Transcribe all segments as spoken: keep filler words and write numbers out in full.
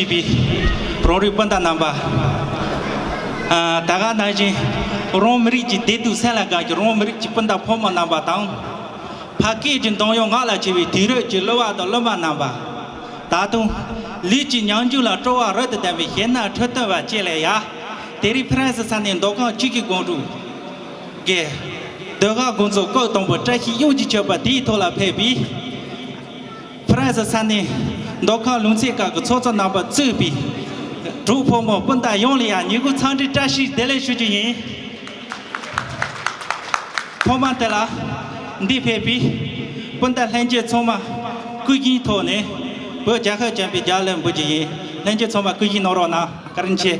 པའི་རང་རིགས་སྤུན་ཟླ་རྣམ་པ། ཨ། ད་ག་ནང་བཞིན་རང་མི་རིགས་ཀྱི་བདེ་སྡུག་སེམས་ལ་དགའ་གི་རང་མི་རིགས་ཀྱི་སྤུན་ཟླ་ཕོ་མོ་རྣམ་པ་དང་། ཕ་སྐད་ཀྱི་འདོན་ཡོང་ངག་ལ་བྱེད་པའི་དུས་རབས་ཀྱི་གླུ་བ་དང་གླུ་མ་རྣམ་པ། ད་དུང་ལུས་ཀྱི་ཉམས་འགྱུར་ལ་སྤྲོ་བ་རབ་ཏུ་ལྡན་པའི་གཞས་སྣ་འཁྲབ་སྟོན་པ་བཅས་ལ་ཡ། དེ་རིང་ཕ་རན་སི་ས་གནས་མདོ་ཁམས་ཆུ་ཁའི་སྒང་དྲུག་གི་ཟློས་གར་དགོང་ཚོགས་སྐབས་དང་པོ་བཀྲ་ཤིས་དབྱངས་ཀྱི་མཆོད་པ་དེའི་ཐོག་ལ་ཕེབས་པའི། ཕ་རན་སི་ས་གནས་མདོ་ཁམས་ལུང་ཚན་ཁག་གི་ཚོགས་གཙོ་རྣམ་པ་གཙོས་པའི་གྲོགས་ཕོ་མོ་སྤུན་ཟླ་ཡོངས་ལ་ཡང་ཉིན་གུང་འཚམས་འདྲི་བཀྲ་ཤིས་བདེ་ལེགས་ཞུ་རྒྱུ་ཡིན། ཐོག་མ་དེ་ལ་འདིར་ཕེབས་པའི་སྤུན་ཟླ་ལྷན་རྒྱས་ཚང་མ་སྐུ་བཞིའི་ཐོག་ནས་བོད་རྒྱལ་ཁབ་བྱམས་པའི་རྒྱབ་ལ་འབུལ་རྒྱུ་ཡིན། ལྷན་རྒྱས་ཚང་མ་སྐུ་བཞེངས་གནང་རོགས་གནང་། བཀའ་དྲིན་ཆེ།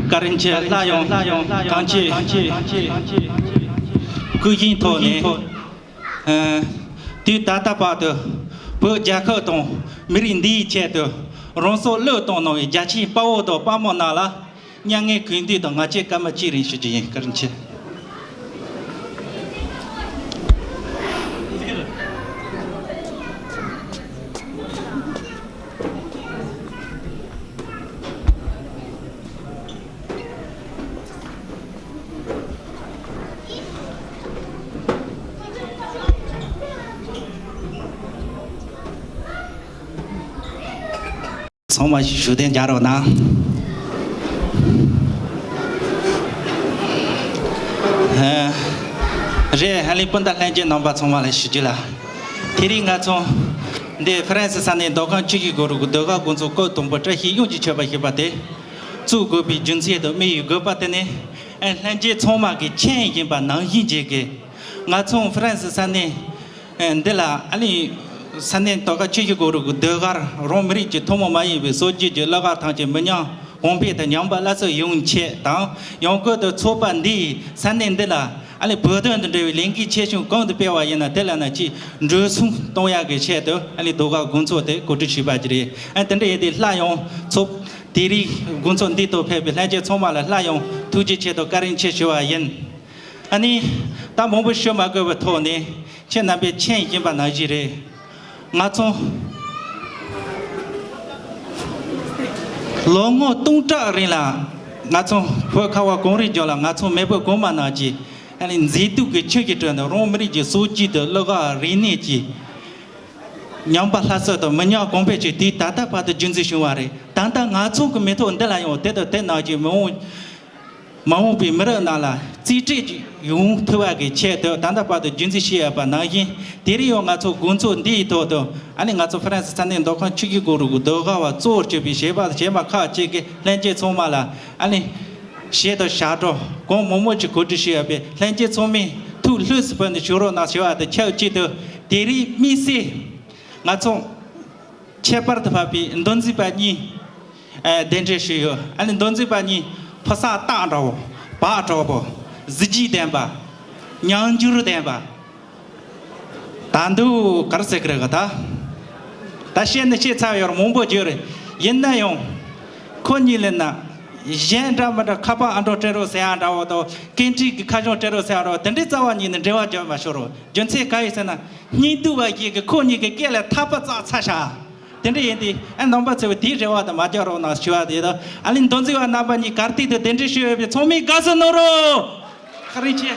བཀའ་དྲིན་ཆེ། སླར་ཡང་ཐམས་ཅད་སྐུ་བཞིའི་ཐོག་ནས། ཨ། དུས་ད་ལྟ་བར་དུ་བོད་རྒྱལ་ཁབ་དང་མི་རིགས་འདིའི་ཆེད་དུ་རང་སྲོག་བློས་བཏང་གནང་བའི་རྒྱ་ཆེའི་དཔའ་བོ་དང་དཔའ་མོ་རྣམས་ལ་མྱ་ངན་གུས་འདུད་དང་ངག་བཅད་སྐར་མ་གཅིག་རིང་ཞུ་རྒྱུ་ཡིན། བཀའ་དྲིན་ཆེ། ཚང་མ་བཞུགས་གདན་འཇགས་རོགས་གནང་། ཨ། རེད། ཧ་ལས་སྤུན་ཟླ་ལྷན་རྒྱས་རྣམ་པ་ཚང་མ་ལ་ཞུ་རྒྱུ་ལ། དེ་རིང་ང་ཚོ་འདི་ཕ་རན་སི་ས་གནས་མདོ་ཁམས་ཆུ་ཁའི་སྒང་དྲུག་གི་ཟློས་གར་དགོང་ཚོགས་སྐབས་དང་པོ་བཀྲ་ཤིས་དབྱངས་ཀྱི་མཆོད་པ་ཞེས་པ་དེ་བཙུགས་དགོས་པའི་རྒྱུ་མཚན་དང་དམིགས་ཡུལ་དགོས་པ་དེ་ནི། ཨ། ལྷན་རྒྱས་ཚང་མ་གིས་མཁྱེན་བཞིན་པ་ནང་བཞིན་བྱས་ཀྱི། ང་ཚོ་ཕ་རན་སི་ས་གནས་འདི་ལ། ཨ་ནི་ས་གནས་མདོ་ཁམས་ཆུ་ཁའི་སྒང་དྲུག་གི་ཟློས་གར། རང་མི་རིགས་ཀྱི་ཐུན་མོང་མ་ཡིན་པའི་སྲོལ་རྒྱུན་གྱི་གླུ་གར་ཐམས་ཅད་མི་ཉམས་གོང་འཕེལ་དང་ཉམས་པ་སླར་གསོ་ཡོང་ཆེད་དང་། ཡང་སྒོས་དུ་ཚོགས་པ་འདིས་ས་གནས་འདི་ལ། ཨ་ནི་བོད་དོན་དང་འབྲེལ་བའི་ལས་འགུལ་ཆེ་ཆུང་གང་དུ་སྤེལ་བ་ཡིན་ན་དེ་ལ་ནི་ཅིག་འགྲོ་སོང་གཏོང་ཡག་གི་ཆེད་དུ། ཨ་ནི་ཟློས་གར་དགོང་ཚོགས་དེ་གོ་སྒྲིག་བྱས་པ་ཅིག་རེད། ཨ། དེ་འདྲ་ཡིན་དུས་སླར་ཡང་ཚོགས། དེ་རིང་དགོང་ཚོགས་འདིའི་ཐོག་ཕེབས་པའི་ལྷན་རྒྱས་ཚང་མ་ལ་སླར་ཡང་ཐུགས་རྗེ་ཆེ་དང་བཀའ་དྲིན་ཆེ་ཞུ་བ་ཡིན། ཨ་ནི་ད་མང་པོ་ཞུ་མ་དགོས་པའི་ཐོག་ནས་ཁྱེད་རྣམ་པས་མཁྱེན་བཞིན་པ་ནང་བཞིན་རེད། ང་ཚོ་ལོ་ངོ་སྟོང་ཕྲག་རིང་ལ་ང་ཚོ་བོད་ཁ་བ་གངས་རིའི་ལྗོངས་ལ་ང་ཚོ་མེས་པོ་གོང་མ་རྣམས་ཀྱིས། ཨ་ནི་མཛེས་སྡུག་གི་ཆུ་ཞིག་བསྐྲུན་ནས་རང་མི་རིགས་ཀྱི་སྲོལ་རྒྱུན་དང་གླུ་གར་རིག་གནས་ཀྱི་ཉམས་པ་སླར་གསོ་དང་མི་ཉམས་གོང་འཕེལ་ཆེད། དུས་ད་ལྟ་བར་དུ་རྒྱུན་འཛིན་བྱུང་བ་རེད། ད་ལྟ་ང་ཚོ་གི་མི་ཐོག་འདི་ལ་ཡང་དེ་དང་དེ་ནང་བཞིན་མ་འོངས། མ་འོངས་པའི་མི་རབས་རྣམས་ལ་རྩིས་སྤྲོད་ཡོང་ཐུབ་པ་གི་ཆེད་དུ་ད་ལྟ་བར་དུ་རྒྱུན་འཛིན་བྱས་ཡོད་པ་ནང་བཞིན། དེ་རིང་ཡང་ང་ཚོ་དགོང་ཚོགས་འདིའི་ཐོག་ཏུ། ཨ་ནི་ང་ཚོ་ཕ་རན་སི་ས་གནས་མདོ་ཁམས་ཆུ་ཁའི་སྒང་དྲུག་གི་ཟློས་གར་བ་གཙོ་བོར་གྱུར་པའི་གཞས་པ་གཞས་མ་ཁག་ཅིག་གིས་ལྷན་རྒྱས་ཚང་མ་ལ། ཨ་ནི་གཞས་དང་ཞབས་བྲོ་གང་མང་མང་ཅིག་གོ་སྒྲིག་བྱས་ཡོད་པས། ལྷན་རྒྱས་ཚང་མས་ཐུགས་ལྷོད་སུ་ཕུལ་ནས་བཞུགས་རོགས་གནང་ཞུ་བ་དང་ཆབས་ཅིག་ཏུ། དེ་རིང་དམིགས་བསལ་ང་ཚོ་ཁྱད་པར་དུ་འཕགས་པའི་མདོ་འཛིན་པ་གཉིས། ཨ། གདན་འདྲེན་ཞུས་ཡོད། ཨ་ནི་མདོ་འཛིན་པ་གཉིས་ཕོ་གསར་སྟག་འདྲ་བོ། བག་དྲོ་པོ། གཟི་བརྗིད་ལྡན་པ། ཉམས་འགྱུར་ལྡན་པ། ད་དུང་ག་རེ་ཟེར་གི་རེད་ག་ད། ད་བཤད་ནི་བཤད་ཚར་ཡོད་རེད། མང་པོ་བརྗོད་རེད། ཡིན་ན་ཡང་ཁོ་གཉིས་ལ་ན། གཞན་འདྲ་མི་འདྲ་ཁ་པར་ཨ་འགྲོ་སྤྲད་རོགས་ཟེར་ཡ་འདྲ་བོ་དང་སྐད་འཕྲིན་གྱི་ཁ་བྱང་སྤྲད་རོགས་ཟེར་ཡ་འདྲ་བོ་དེ་འདྲའི་རྩ་བ་ཉིད་ནས་འབྲེལ་བ་བརྒྱབ་མ་ཤོར་རོགས། རྒྱུ་མཚན་ག་ཡིན་ཟེར་ན། སྙིང་སྡུག་པ་ཞིག་གིས་ཁོ་གཉིས་ཀྱི་སྐེ་ལ་ཐག་པ་བཙག་ཚར་ཤག་དེ་འདྲ་ཡིན་དུས་ཨ་རྣམ་པ་ཚོས་དེའི་རེ་བ་དང་མ་བརྒྱབ་རོགས་གནང་ཞུ་བ་དེ་དང་ཨ་ལི་མདོ་འཛིན་པ་རྣམ་པ་གཉིས་གར་སྟེགས་དུ་གདན་འདྲེན་ཞུས་ཡོད་པའི་ཚང་མས་དགའ་བསུ་གནང་རོགས། ཁ་རིང་ཆེ།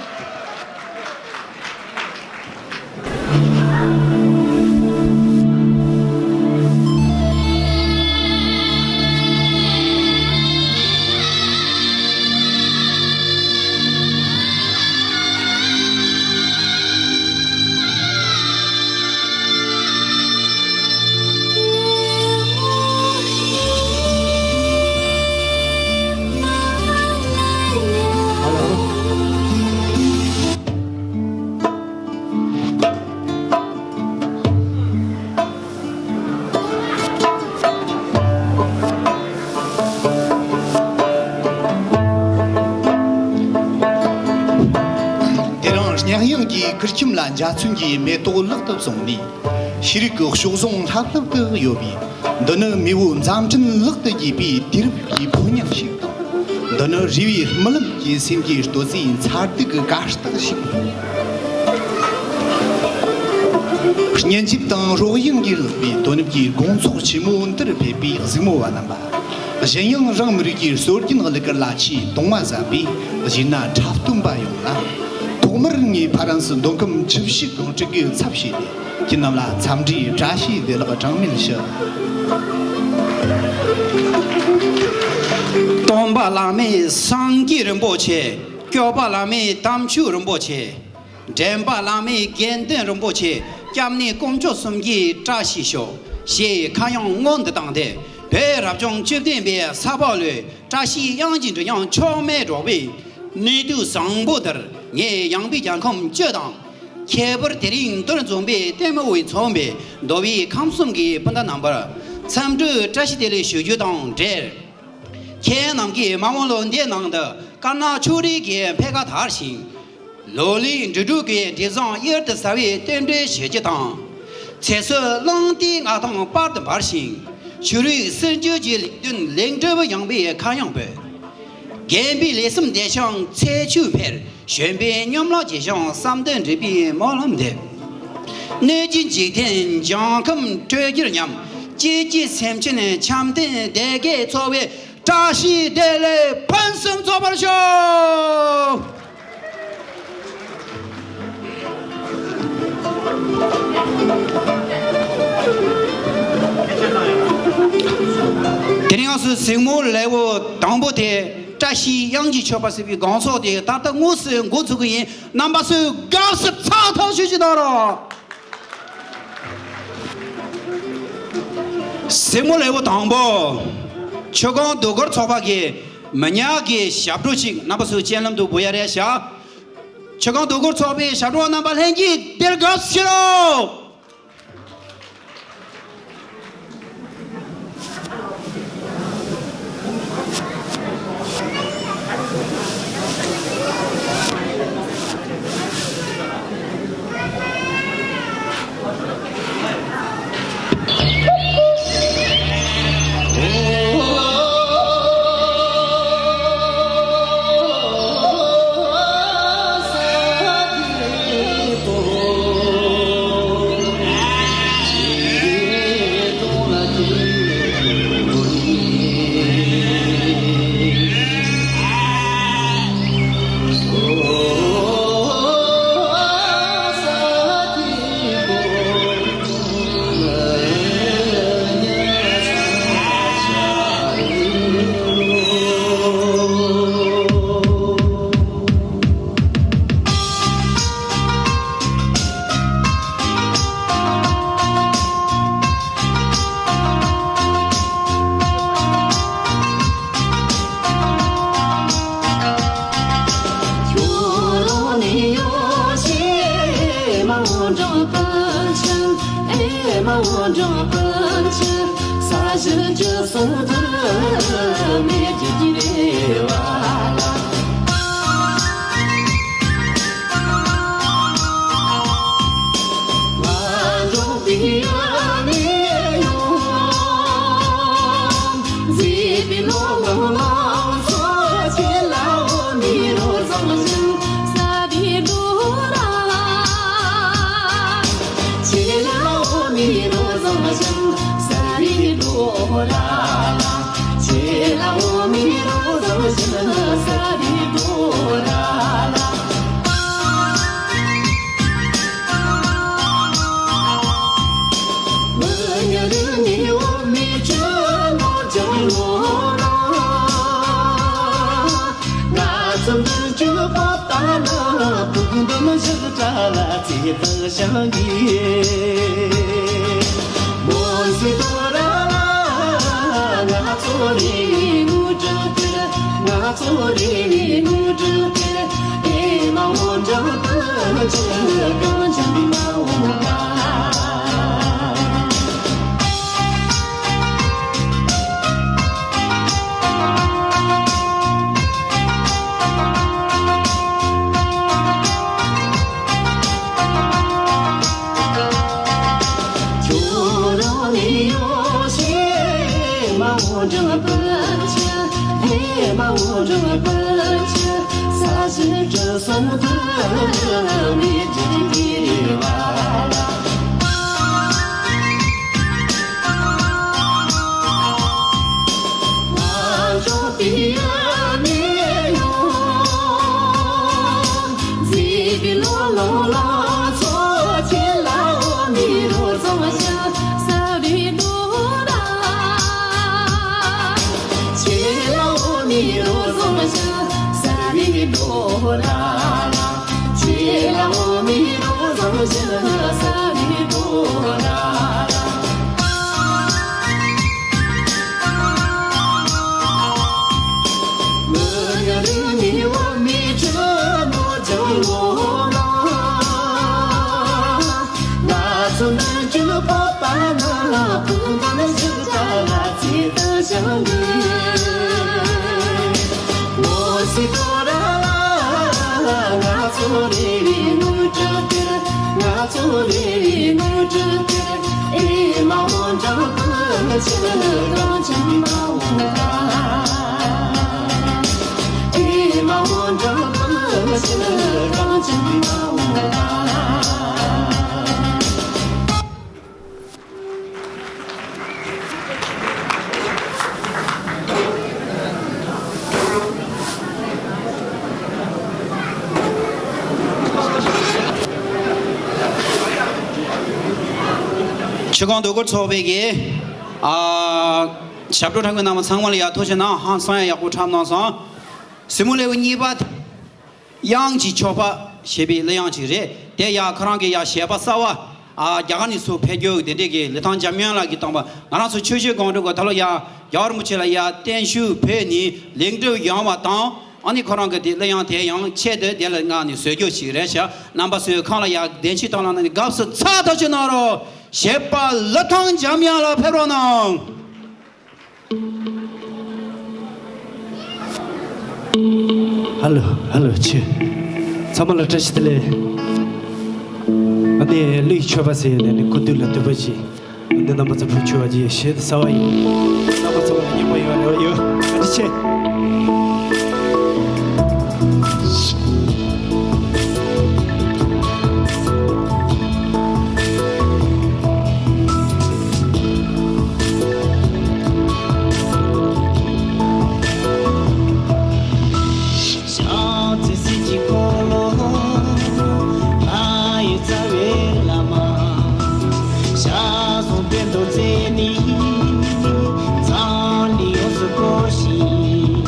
དེ་རིང་སྙན་དབྱངས་ཀྱི་ཁུར་ཁྱིམ་ལ་འཇའ་ཚོན་གྱི་མེ་ཏོག་ལག་ཏུ་བཟུང་ནས། ཤེས་རིག་གི་གཤོག་ཟུང་ལྷབ་ལྷབ་ཏུ་གཡོ་བའི། འདི་ནི་མེས་པོ་མཛད་འཕྲིན་ལག་ཏུ་རྒྱས་པའི་དུས་རབས་ཀྱི་ཕོ་ཉ་ཞིག་དང་། འདི་ནི་རུས་པའི་རྨི་ལམ་གྱི་སེམས་ཀྱི་བསྟོད་ཚིག་མཚར་སྡུག་གི་གར་སྟེགས་ཤིག་སྙན་འཇེབས་དང་རོལ་དབྱངས་ཀྱིས་བསླངས་པའི་དོ་ནུབ་ཀྱི་དགོང་ཚོགས་ཆེན་མོ་འདིར་ཕེབས་པའི་གཟིགས་མོ་བ་རྣམ་པ། གཞན་ཡང་རང་མི་རིགས་ཀྱི་སྲོལ་རྒྱུན་གླུ་གར་ལ་ཆེས་གདུང་བ་ཟབ་པའི་གཞས་སྣ་འཁྲབ་སྟོན་པ་ཡོངས་ལ། ཐོག་མར་ངས་ཕ་རན་སི་མདོ་ཁམས་ཆུ་བཞི་སྒང་དྲུག་གི་ཚབ་བྱས་ཏེ། ཁྱེད་རྣམས་ལ་འཚམས་འདྲིའི་བཀྲ་ཤིས་བདེ་ལེགས་གྲངས་མེད་ཞུ། སྟོན་པ་བླ་མེད་སངས་རྒྱས་རིན་པོ་ཆེ། སྐྱོབ་པ་བླ་མེད་དམ་ཆོས་རིན་པོ་ཆེ། འདྲེན་པ་བླ་མེད་དགེ་འདུན་རིན་པོ་ཆེ། སྐྱབས་གནས་དཀོན་མཆོག་གསུམ་གྱི་བཀྲ་ཤིས་ཤོག་ཞེས་ཁ་གཡང་སྔོན་དུ་བཏང་སྟེ། བོད་རབ་བྱུང་བཅུ་བདུན་པའི་ས་ཕག་ལོའི་བཀྲ་ཤིས་གཡང་གི་འབྲི་དབྱངས་མཆོག་མེད་སྒྲོག་པའི་གནས་དུས་བཟང་པོ་འདིར། ངས་ཡངས་པའི་རྒྱལ་ཁམས་བཅུ་དང་། ཁྱད་པར་དེ་རིང་འདིར་འཛོམས་པའི་ལྟད་མོ་བའི་ཚོགས་པའི་མདོ་དབུས་ཁམས་གསུམ་གྱི་སྤུན་ཟླ་རྣམ་པར་འཚམས་འདྲིའི་བཀྲ་ཤིས་བདེ་ལེགས་ཞུ་རྒྱུ་དང་འབྲེལ། ཁྱེད་རྣམས་ཀྱིས་མ་འོངས་ལོ་འདིའི་ནང་དུ་དཀར་ནག་ཕྱོགས་རིས་ཀྱི་འཕེལ་ཁ་དར་ཞིང་། ལོ་ལེགས་འབྲུ་དྲུག་གི་འབྲས་བཟང་གཡུར་དུ་ཟ་བའི་རྟེན་འབྲེལ་ཞུ་རྒྱུ་དང་། ཚེ་བསོད་གླང་རྟའི་མངའ་ཐང་དཔལ་དུ་འབར་ཞིང་། ཆོས་རིག་སྲིད་ཇུས་ཀྱི་ལས་དོན་ལེགས་འགྲུབ་ཡོང་བའི་ཁ་གཡང་འབོད། རྒན་པའི་ལས་སེམས་བདེ་ཞིང་ཚེ་ཆོས་འཕེལ། གཞོན་པའི་གཉོམ་ལག་རྒྱས་ཤིང་བསམ་དོན་འགྲུབ་པའི་སྨོན་ལམ་འདེབས། གནོད་སྦྱིན་འཇིག་རྟེན་འཇང་ཁམས་སྤྲོ་གྱུར་ཉམས། སྐྱེ་འཆི་སེམས་ཅན་འཆམ་མཐུན་བདེ་སྐྱིད་འཚོ་བའི་བཀྲ་ཤིས་བདེ་ལེགས་ཕུན་སུམ་ཚོགས་པར་ཤོག་དེ་རིང་ང་ཚོའི་གཟིགས་མོ་ལེའུ་དང་པོ་དེ་བཀྲ་ཤིས་གཡང་གི་མཆོད་པ་ཟེར་བའི་དགོང་ཚོགས་དེ་ད་ལྟ་དངོས་སུ་འགོ་ཚུགས་ཀྱི་ཡིན། རྣམ་པ་ཚོས་དགའ་བསུ་ཚགས་ཐག་ཆོད་ཅིག་གནང་རོགས། གཟིགས་མོ་ལེའུ་དང་པོ། ཆུ་སྒང་ཟློས་གར་ཚོགས་པ་གི་མི་ཉག་གི་ཞབས་བྲོ་ཞིག་རྣམ་པ་ཚོའི་སྤྱན་ལམ་དུ་འབུལ་ཡ་རེད་ཤག་ཆུ་སྒང་ཟློས་གར་ཚོགས་པའི་ཞབས་བྲོ་རྣམ་པ་ལྷན་རྒྱས་དེར་དགའ་བསུ་ཞུ་རོགས། ཆུ་སྒང་སྡོད་སྒར་ཚོགས་པའི་གི་ཨ་ཞབས་བྲོ་འཁྲབ་མཁན་རྣམ་པ་ཚང་མ་ལ་ཡ་ཐུགས་རྗེ་གནང་། ཧང་སང་ཡ་ཡག་པོ་འཁྲབ་གནང་སོང་། གཟིགས་མོ་ལེའུ་གཉིས་པ། དབྱངས་ཀྱི་མཆོད་པ་ཞེས་པའི་གླུ་དབྱངས་ཅིག་རེད། དེ་ཡ་ཁོ་རང་གི་ཡ་གཞས་པ་གསར་བ་ཨ་རྒྱ་གར་ནས་ཚུར་ཕེབས་རྒྱུ་དེ་འདྲས་ཀྱི་ལི་ཐང་འཇམ་དབྱངས་ལགས་ཀྱིས་བཏང་པ། ང་རང་ཚོ་ཆུ་བཞི་སྒང་དྲུག་གི་ད་ལོ་ཡ་རྒྱལ་བ་རིན་པོ་ཆེ་ལ་ཡ་བརྟན་བཞུགས་ཕུལ་ནས་ལེགས་གྲུབ་ཡོང་བ་དང་། ཨ་ནི་ཁོ་རང་གི་དེ་གླུ་དབྱངས་དེ་ཡང་ཆེད་དུ་དེ་ལ་མངགས་ནས་བཟོ་རྒྱུ་ཞིག་རེད་ཤག་རྣམ་པ་ཚོས་ཁམས་ལ་ཡ་བདེ་སྐྱིད་དང་ལ་ནི་དགའ་བསུ་ཚ་ཐག་ཆོད་གནང་རོགས། གཞས་པ་ལི་ཐང་འཇམ་དབྱངས་ལགས་ཕེབས་རོགས་གནང་། ཧ་ལོ། ཧ་ལོ། ཆེ། ཚང་མ་ལ་བཀྲ་ཤིས་བདེ་ལེགས། ཨ་ནི་གླུ་ཡི་མཆོད་པ་ཟེར་ཡོད་ནས་ནི་སྐུ་དུས་ལ་འདོད་པ་ཅིག་ཨ་ནི་རྣམ་པ་ཚོ་ཕུལ་ཆོག་པ་ཅིག་གཞས་དེ་གསར་བ་ཡིན། རྣམ་པ་ཚོ་ལ་སྙན་པོ་ཡོང་རེ་བ་ཡོད། བཀའ་དྲིན་ཆེ། ཕྱག་འཚལ་སྲིད་ཀྱི་འཁོར་ལོ། ལྷ་ཡི་རྩ་བའི་བླ་མ། ཕྱག་འཚལ་བསྟན་དུ་བརྩེ་ནས། མཛངས་བླུན་ཡོངས་སུ་བསྐོར་ཞིང་།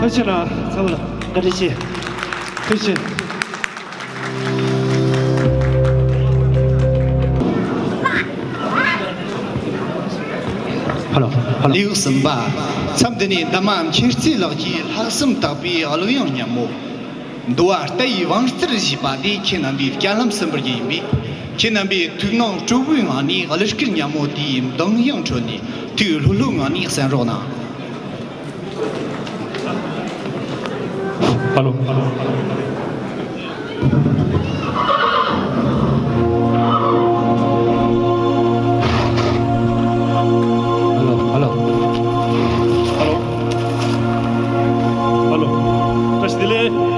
ཐུགས་རྗེ་གནང་། ཚང་མ་ལ་བཀའ་དྲིན་ཆེ། ཐུགས་རྗེ་ཆེ། ཧ་ལོ། ཧ་ལོ། ལེའུ་གསུམ་པ། མཚམས་འདི་ནས་འདབ་མ་མཁྱེན་བརྩེ་ལགས་ཀྱིས་ལྷག་བསམ་དག་པའི་གླུ་དབྱངས་སྙན་མོ། འདུལ་བ་ལྟ་བའི་བང་རྩལ་ཞེས་པ་དེ་ཁྱེད་རྣམ་པའི་སྐྱེ་ལམ་གསུམ་པར་ཡིན་པས། ཁྱེད་རྣམ་པས་ཐུགས་སྣང་སྤྲོ་བོའི་ངང་ནས་གླུ་སྐད་སྙན་མོ་དེའི་མདངས་དབྱངས་ཁྲོད་ནས་ཐུགས་ལྷོད་ལྷོད་ངང་ནས་གསན་རོགས་གནང་། ཧ་ལོ། ཧ་ལོ། ཧ་ལོ། ཧ་ལོ། ཧ་ལོ། བཀྲ་ཤིས་བདེ་ལེགས།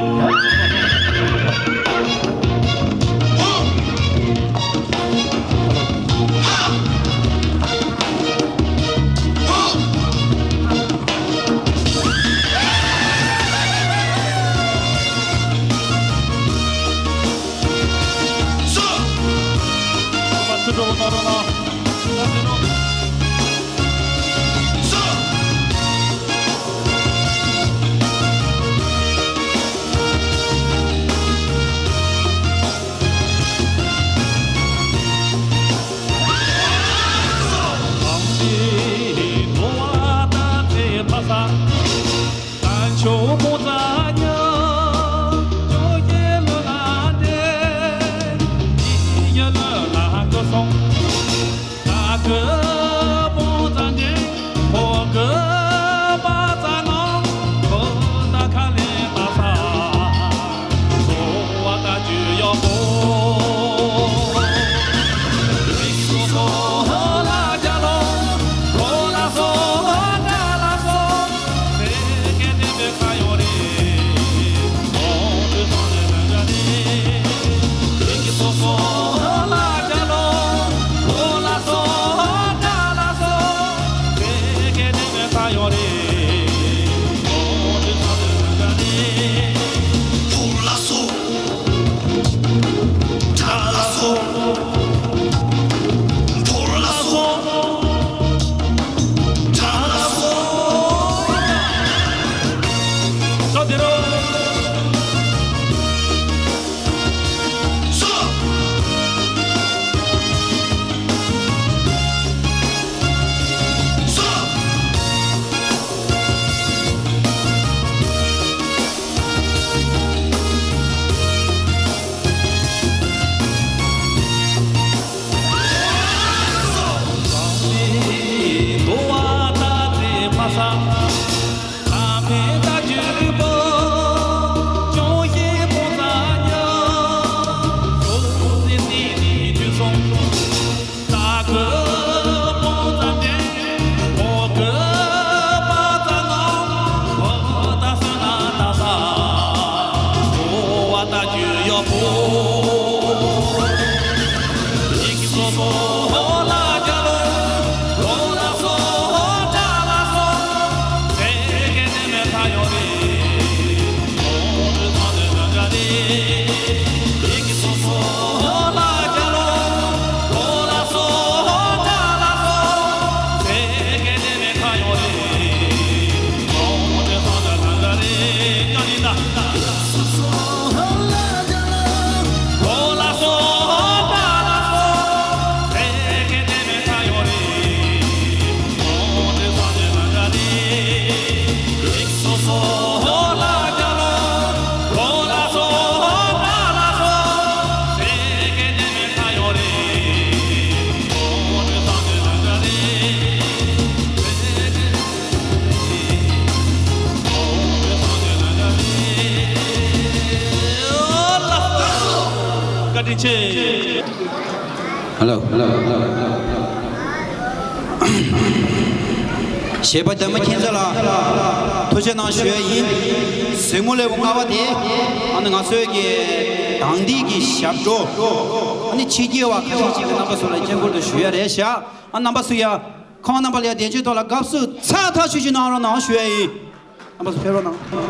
བཀའ་དྲིན་ཆེ། ཧ་ལོ། གཞས་པ་འདན་མ་མཁྱེན་བརྩེ་ལགས། ཐུགས་རྗེ་གནང་ཞུ་ཡ་ཡིན། གཟིགས་མོ་ལེའུ་ལྔ་པ་དེ། ཨ་ནི་ང་ཚོའི་གི་དང་འདི་གི་ཞབས་བྲོ། ཨ་ནི་ཕྱི་རྒྱལ་བ་ཁ་ཤས་ཅིག་གི་རྣམ་པ་ཚོ་ལ་སྤྱན་འཁུར་དུ་ཞུ་ཡ་རེད་ཤག་ཨ་རྣམ་པ་ཚོ་ཡ། ཁོང་རྣམ་པ་ལ་ཡ་བདེ་སྐྱིད་ཐོག་ལ་དགའ་བསུ་ཚ་ཐག་ཆོད་ཅིག་གནང་རོགས་གནང་ཞུ་ཡ་ཡིན། རྣམ་པ་ཚོ་ཕེབས་རོགས་གནང་།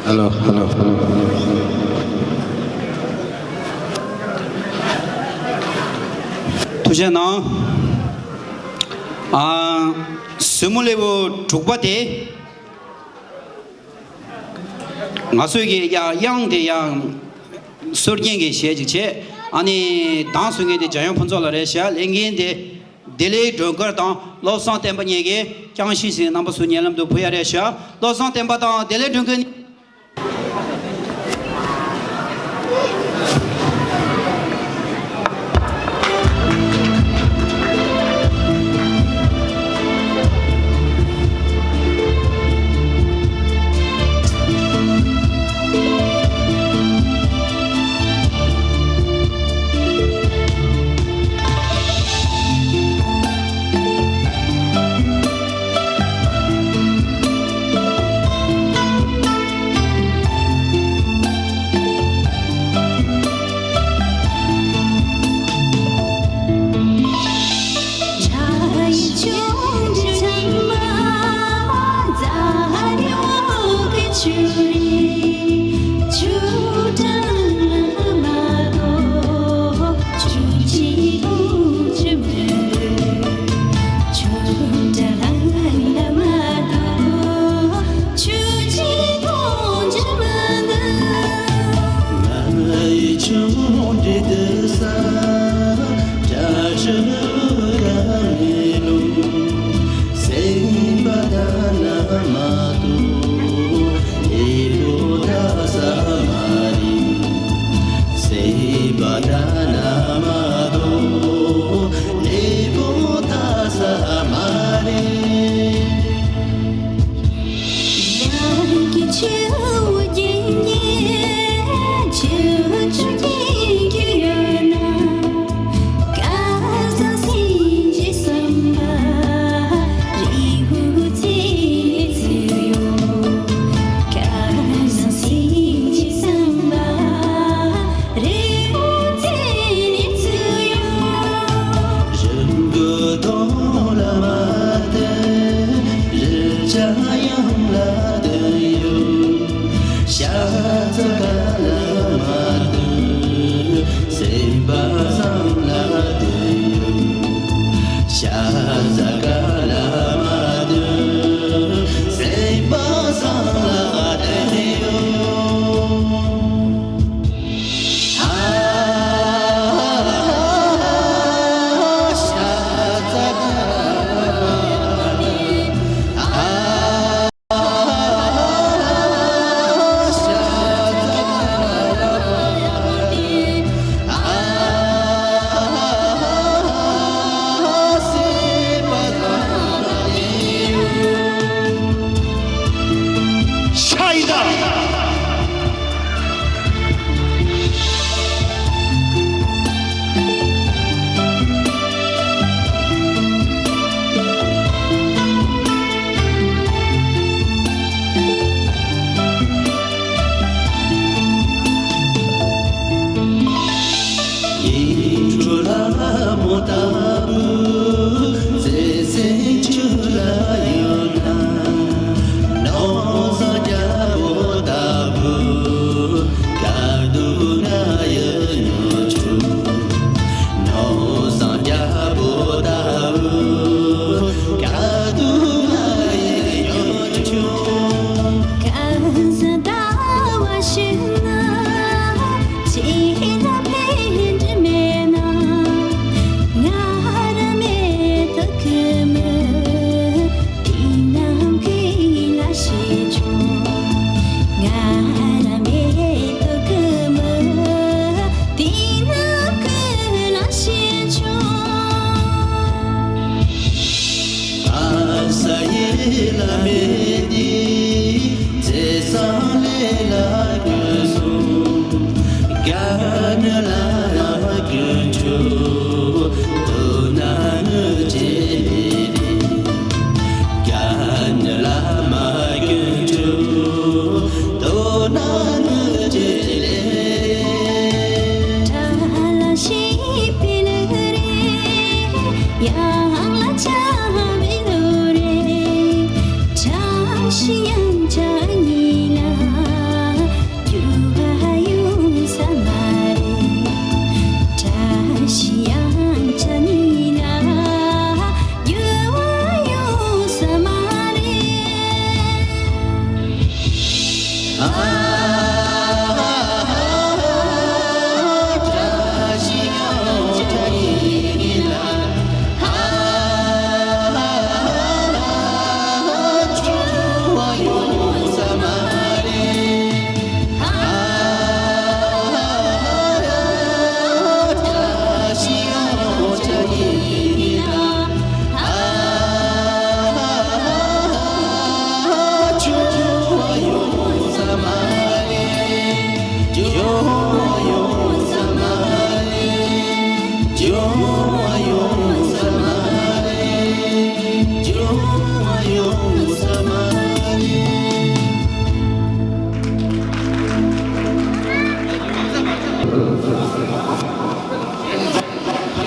Hello, hello, hello. ཐུགས་རྗེ་གནང་། ཨ། ཟབ་མོ་ལེའུ་དྲུག་པ་དེ། ང་ཚོས་ཀྱི་ཡང་དབྱངས་དེ་ཡང་སྲོལ་རྒྱུན་གྱི་གཞས་ཅིག་བྱས། ཨ་ནི་གདངས་སུ་ངེས་ཏེ་འཇམ་དབྱངས་ཕུན་ཚོགས་ལགས་རེད་ཤག་ལས་འགན་དེ་བདེ་ལེགས་སྒྲོལ་དཀར་དང་བློ་བཟང་བསྟན་པ་གཉིས་ཀྱིས་རྐྱང་ཤིང་ཟིན་རྣམ་པ་ཚོ་སྙན་ལམ་དུ་ཕུལ་ཡ་རེད་ཤག་བློ་བཟང་བསྟན་པ་དང་བདེ་ལེགས་སྒྲོལ་དཀར་གཉིས།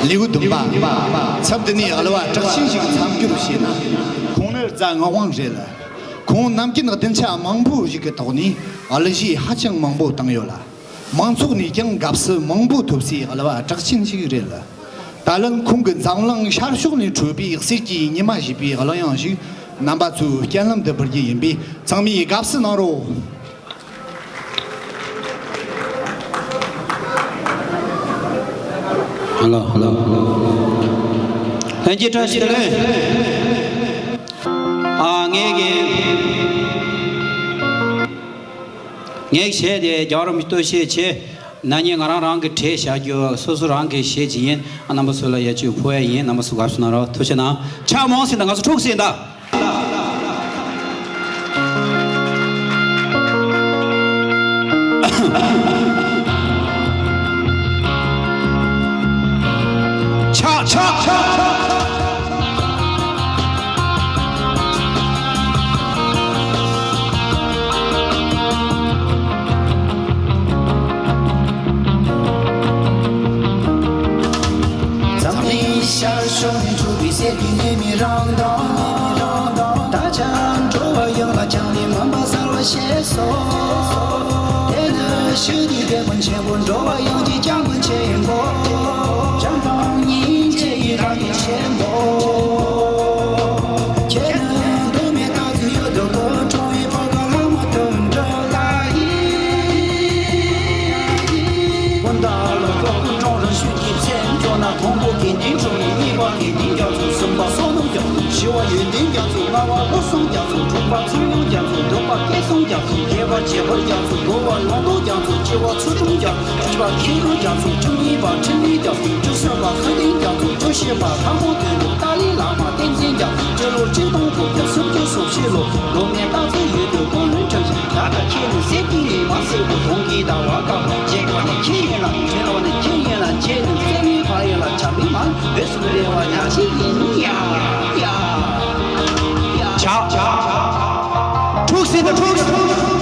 ལེའུ་བདུན་པ། ཚབ་འདི་ནས་གླུ་བ་གྲགས་ཆེན་ཞིག་མཚམས་སྦྱོར་བྱས་ན། ཁོང་ནི་རྫ་ངག་དབང་རེད། ཁོང་ནམ་རྒྱུན་སྡིངས་ཆ་མང་པོ་ཞིག་གི་ཐོག་ནས་གླུ་གཞས་ཧ་ཅང་མང་པོ་བཏང་ཡོད་ལ། མང་ཚོགས་ནས་ཀྱང་དགའ་བསུ་མང་པོ་ཐོབ་སའི་གླུ་བ་གྲགས་ཆེན་ཞིག་རེད། ད་ལན་ཁོང་གི་འཛམ་གླིང་ཤར་ཕྱོགས་ནས་འཕྲོས་པའི་གསེར་གྱི་ཉི་མ་ཞེས་པའི་གླུ་དབྱངས་ཤིག་རྣམ་པ་ཚོའི་སྤྱན་ལམ་དུ་འབུལ་རྒྱུ་ཡིན་པས། ཚང་མས་དགའ་བསུ་གནང་རོགས། ཧ་ལོ་ཧ་ལོ་ཧ་ལོ། ལྷན་རྒྱས་བཀྲ་ཤིས་བདེ་ལེགས། ཨ། ངས་ཀྱི་ངས་བྱས་ཏེ་རྒྱལ་བ་རིན་པོ་ཆེ་བསྟོད་བཤད་བྱས། ན་ནིང་ང་རང་རང་གི་གྲས་བཞག་རྒྱུ་སོ་སོ་རང་གི་གཞས་ཅིག་ཡིན། ཨ། རྣམ་པ་ཚོ་ལ་ཡ་ཅིག་ཕུལ་ཡ་ཡིན། རྣམ་པ་ཚོ་དགའ་བསུ་གནང་རོགས། ཐུགས་རྗེ་གནང་། ཕྱག་མང་སེ་གནང་། ང་ཚོ་འཁྲུག་སེ་གནང་། ཕྱག་ཕྱག་ཕྱག་ཕྱག། འཛམ་གླིང་ཤར་ཕྱོགས་ནས་འཕྲོས་པའི་གསེར་གྱི་ཉི་མའི་རང་མདངས། བདག་ཅག་འགྲོ་བ་ཡོངས་ལ་བྱང་ནས་མུན་པ་སེལ་བར་བྱེད་སོ། དེ་ནི་ཞི་བདེའི་དེད་དཔོན་ཆེན་པོ་འགྲོ་བ་ཡོངས་ཀྱི་སྐྱབས་མགོན་ཆེན་པོ། བྱམས་དང་སྙིང་རྗེ་ཡི་རང་བཞིན་ཆེན་པོ། ཁྱེད་ནི་གདོད་མའི་སྟག་གཟིག་ཡུལ་དུ་སྐུ་འཁྲུངས་པའི་ཕོ་བྲང་ལྷ་མོ་དོན་གྲུབ་ལྷ་ཡིན། སྔོན་བདག་ལོ་ཀླུ་སྒྲུབ་རིམ་བྱོན་གྱི་མཚན་བརྗོད་ན། དང་པོ་དགེ་འདུན་དྲུག་མ། གཉིས་པ་དགེ་འདུན་རྒྱ་མཚོ། གསུམ་པ་བསོད་ནམས་རྒྱ་མཚོ། བཞི་བ་ཡོན་ཏན་རྒྱ་མཚོ། ལྔ་བ་བློ་བཟང་རྒྱ་མཚོ། དྲུག་པ་ཚངས་དབྱངས་རྒྱ་མཚོ། བདུན་པ་སྐལ་བཟང་རྒྱ་མཚོ། བརྒྱད་པ་བྱེད་པར་རྒྱ་མཚོ། དགུ་བ་ལུང་རྟོགས་རྒྱ་མཚོ། བཅུ་བ་ཚུལ་ཁྲིམས་རྒྱ་མཚོ། བཅུ་པ་མཁྱེན་ལོང་རྒྱ་མཚོ། བཅུ་གཉིས་པ་འཕྲིན་ལས་རྒྱ་མཚོ། བཅུ་གསུམ་པ་ཤེས་ལྡན་རྒྱ་མཚོ། བཅུ་བཞི་པ་ལྷ་མོ་དོན་གྲུབ་ཏཱ་ལའི་བླ་མ་བསྟན་འཛིན་རྒྱ་མཚོ། སྤྱི་ལོ་ཆིག་སྟོང་དགུ་བརྒྱ་སུམ་ཅུ་སོ་བཞི་ལོ། གདོད་མའི་སྟག་གཟིག་ཡུལ་དུ་སྐུ་ལུས་འཁྲུངས་ཤིང་། བདག་ལྟ་ཁྱེད་ནི་གསེར་གྱི་ཉི་མ་སེར་པོ། དུང་གི་ཟླ་བ་དཀར་པོ། བརྗེད་པ་ནི་ཁྱེད་ཡིན་ལ། འཕྲད་པ་ནི་ཁྱེད་ཡིན་ལ། ཁྱེད་ནི་བརྩེ་བའི་ཕ་ཡུལ་ལ། བྱམས་པའི་མ་འོད་གསུམ་རེ་བ་ཉག་གཅིག་ཡིན། ཡ་ཡ་ཡ། ཕྱག་ཕྱག་ཕྱག་ཕྱག། འཁྲུག་སེ་གནང་། འཁྲུག་སེ་གནང་།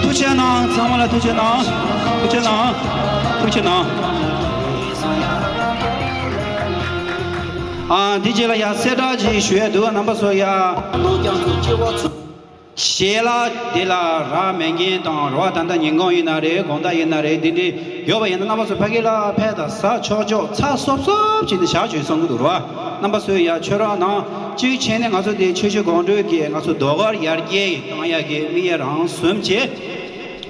ཐུགས་རྗེ་གནང་། ཚང་མ་ལ་ཐུགས་རྗེ་གནང་། ཐུགས་རྗེ་གནང་། ཐུགས་རྗེ་གནང་། ཨ། འདི་རྗེས་ལ་ཡ་གསལ་བསྒྲགས་ཅིག་ཞུ་ཡ་འདུག་རྣམ་པ་ཚོ་ཡ། གཞས་ལ་དེ་ལ་རག་མེད་མཁན་དང་རེད་བ། ད་ལྟ་ཉིན་གུང་ཡིན་ན་རེད། དགོང་དག་ཡིན་ན་རེད། འདི་འདྲའི་ཡོད་པ་ཡིན་ན་རྣམ་པ་ཚོ་ཕ་གི་ལ་ཕེབས་དང་། ཟ་ཆོག་ཆོག་ཚ་སོབ་སོབ་བྱས་ནས་བཞག་བྱོས་བསམ་གྱི་འདུག་རེད་བ། རྣམ་པ་ཚོས་ཡ་ཆོས་རོགས་གནང་། གཅིག་བྱས་ནས་ང་ཚོ་དེ་ཆོས་བརྒྱུད་དགོང་དྲོ་གི་ང་ཚོ་ཟློས་གར་ཡར་རྒྱས་བཏང་ཡག་གི་དམིགས་ཡུལ་རང་བཟུང་བྱས།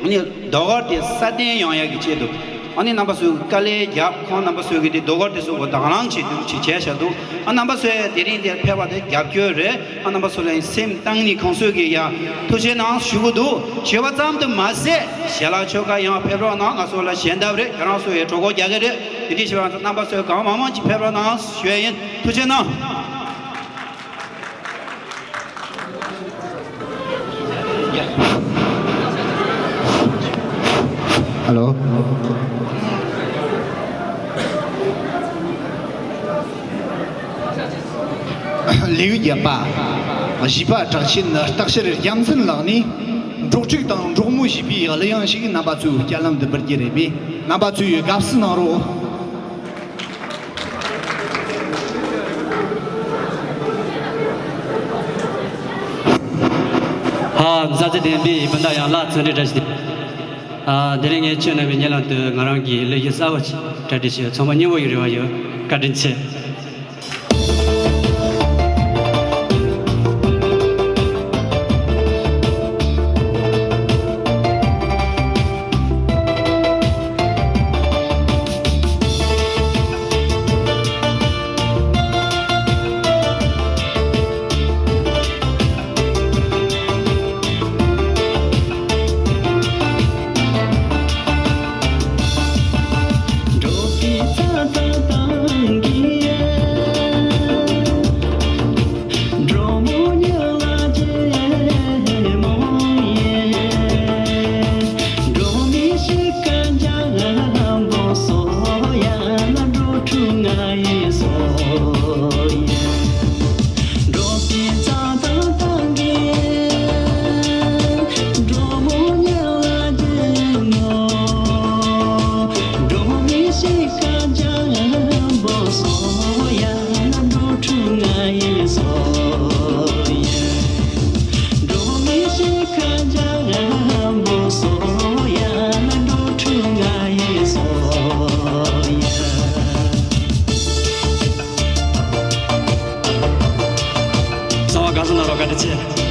ཨ་ནི་ཟློས་གར་དེ་སྲ་བརྟན་ཡོང་ཡག་གི་ཆེད་དུ། ཨ་ནི་རྣམ་པ་ཚོས་དཀའ་ལས་རྒྱབ། ཁོང་རྣམ་པ་ཚོས་ཀྱི་དེ་རྡོ་སྐར་དེ་ཚོ་གོ་དང་བླངས་བྱེད་དུ་ཅིག་བྱས་བཞག་འདུག་ཨ་རྣམ་པ་ཚོས་དེ་རིང་དེར་ཕེབས་པ་དེ་རྒྱབ་སྐྱོར་རེད། ཨ་རྣམ་པ་ཚོ་ལ་སེམས་གཏིང་ནས་ཁོང་ཚོས་ཀྱི་ཡ་ཐུགས་རྗེ་གནང་ཞུ་གི་འདུག་བྱས་པ་ཙམ་དུ་མ་ཟད། ཞལ་ལག་མཆོད་ཁ་ཡང་ཕེབས་རོགས་གནང་། ང་ཚོ་ལ་ཞལ་འདེབས་རེད། ཁྱེད་རང་ཚོ་ཡི་གྲོད་ཁོག་རྒྱག་གི་རེད། དེ་དུས་བྱས་པ་ང་ཚོ་རྣམ་པ་ཚོས་གང་མང་མང་ཅིག་ཕེབས་རོགས་གནང་ཞུ་ཡ་ཡིན། ཐུགས་རྗེ་གནང་། ཧ་ལོ། ལེའུ་བརྒྱད་པ། བཞི་པ་གྲགས་ཆེན་སྟག་ཤར་རྒྱལ་མཚན་ལགས་ནས་འབྲོག་ཕྲུག་དང་འབྲོག་མོ་ཞེས་པའི་གླུ་དབྱངས་ཤིག་རྣམ་པ་ཚོའི་སྐྱེད་ལམ་དུ་འབུལ་རྒྱུ་རེད་པས། རྣམ་པ་ཚོས་དགའ་བསུ་གནང་རོགས། ཧ། མཛའ་བརྩེ་ལྡན་པའི་སྤུན་ཟླ་ཡང་ལགས། འཚམས་འདྲི་བཀྲ་ཤིས་བདེ་ལེགས། ཨ། དེ་རིང་ངས་ཁྱེད་རྣམ་པའི་སྙན་ལམ་དུ་ང་རང་གི་གླུ་གཞས་གསར་བ་ཅིག་གྲ་སྒྲིག་བྱས། ཚང་མ་སྙིང་པོ་ཡི་རེ་བ་ཡོད། བཀའ་དྲིན་ཆེ། གསང་བ་དགའ་བསུ་གནང་རོགས། བཀའ་དྲིན་ཆེ།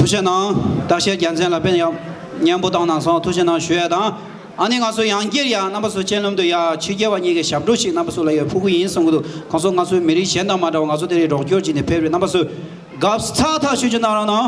ཐུགས་རྗེ་གནང་། སྟག་ཤར་རྒྱལ་མཚན་ལ་དཔེ་ཡག་སྙན་པོ་བཏང་གནང་སོང་། ཐུགས་རྗེ་གནང་ཞུ་ཡ་དང་། ཨ་ནི་ང་ཚོ་ཡང་བསྐྱར་ཡ་རྣམ་པ་ཚོ་སྤྱན་ལམ་དུ་ཡ་ཕྱི་རྒྱལ་བ་གཉིས་ཀྱི་ཞབས་བྲོ་ཞིག་རྣམ་པ་ཚོ་ལ་ཡ་ཕུལ་གི་ཡིན་གསུང་གི་འདུག་གང་ཚོ་ང་ཚོའི་མི་རིགས་གཞན་དང་མ་འདྲ་བ་ང་ཚོ་དེ་རིང་རོགས་སྐྱོར་བྱས་ནས་ཕེབས་རེད། རྣམ་པ་ཚོས་དགའ་ཚ་ཐག་ཆོད་ཅིག་གནང་རོགས་གནང་